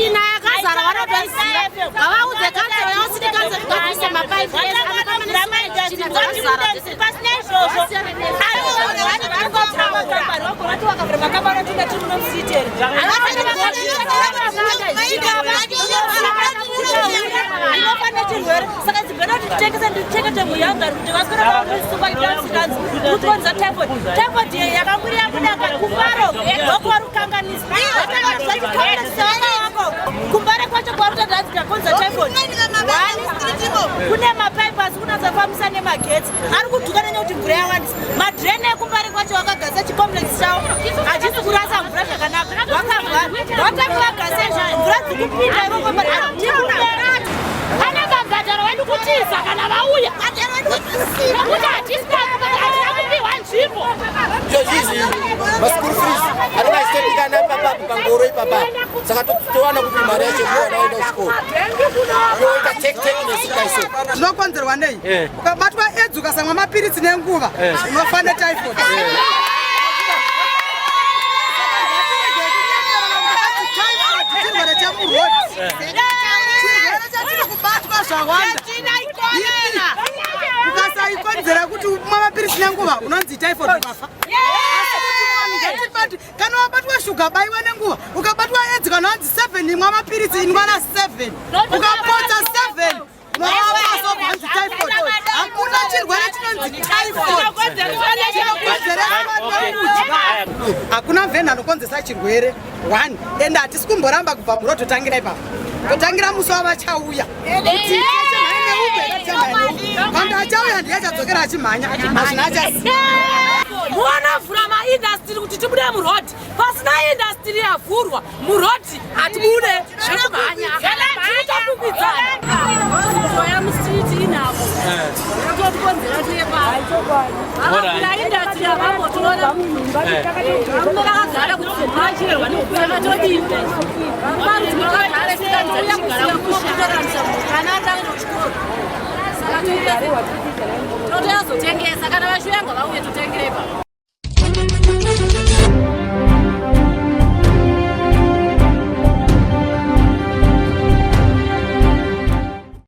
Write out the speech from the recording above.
Tsvina yakazara vanotoiziva. Ngavaudze kanzero yavo, city council, igadzise mapaipi ese anofamba nestsvina dzakazara dzese. Pasina izvozvo. Inofana chirwere, saka dzibhena kuti titengese, ndichengete muyangari kuti vaswera vakusuka kutikonza typhoid. Typhoid yakamwiri yabuda kumbaro ndokuvari kukanganisa vachikaonesa kumbare kwacho kwarutandanzi kakonza typhoid. Kune mapaipi asi kunatsa nemagetsi ari kudhuka nenyaya kuti mvura yawandisa. Madreni ekumbare kwacho vakagasa chicomplex chavo hachisi kurasa mvura zvakanaka, vakavhara vatanga vagasa mvura dzikupinda ikoko. Pane mabhadharo wedu kutiza kana vauya, nekuti hatisi hatina kupiwa nzvimbo. Izvozvizvi maschool fees anenge achitodikana ipapapo pangoro ipapapo, saka towana kuti mari yacho kuwana aenda kuchikoro yoita tek tek nesikaiso. Zvinokonzerwa nei? Ukabatwa edzi, ukasamwa mapiritsi nenguva, unofa netyphoid. Typhoid chirwere chemuroad, chirwere chatiri kubatwa zvawanda. Ukasaikonzera kuti umwa mapiritsi nenguva, unonzi typhoid, ukafa. Asi kuti vanhu ngatibati, kana wabatwa shuga, bayiwa nenguva. Ukabatwa edzi, kana wanzi 7 imwa mapiritsi, inwa na 7. Ukapotsa 7, unovasobvanzi typhoid. Hakuna chirwere chinonzi typhoid chinokonzereswa nekudya. Hakuna mveni anokonzesa chirwere one, ende hatisi kumboramba kubva muro. Totangira ipapo, totangira musi wavachauya kuti neupe kana achauya, ndiye achadzokera achimhanya, hazvina achaziva. Muwanavhura maindustry kuti tibude muroad. Pasina industry yavhurwa muroad, hatibude zvekumhanya, tinotokwikwidzana. Mustreet inako totikonzera tuye pano. Vakavhura industry avambotora varume vakagara kuti saka todii? Varume vakagara kutoramisa kana ataenda kuchikoro, saka toyazotengesa. Kana vachiuya, ngavauye totengere ipapo.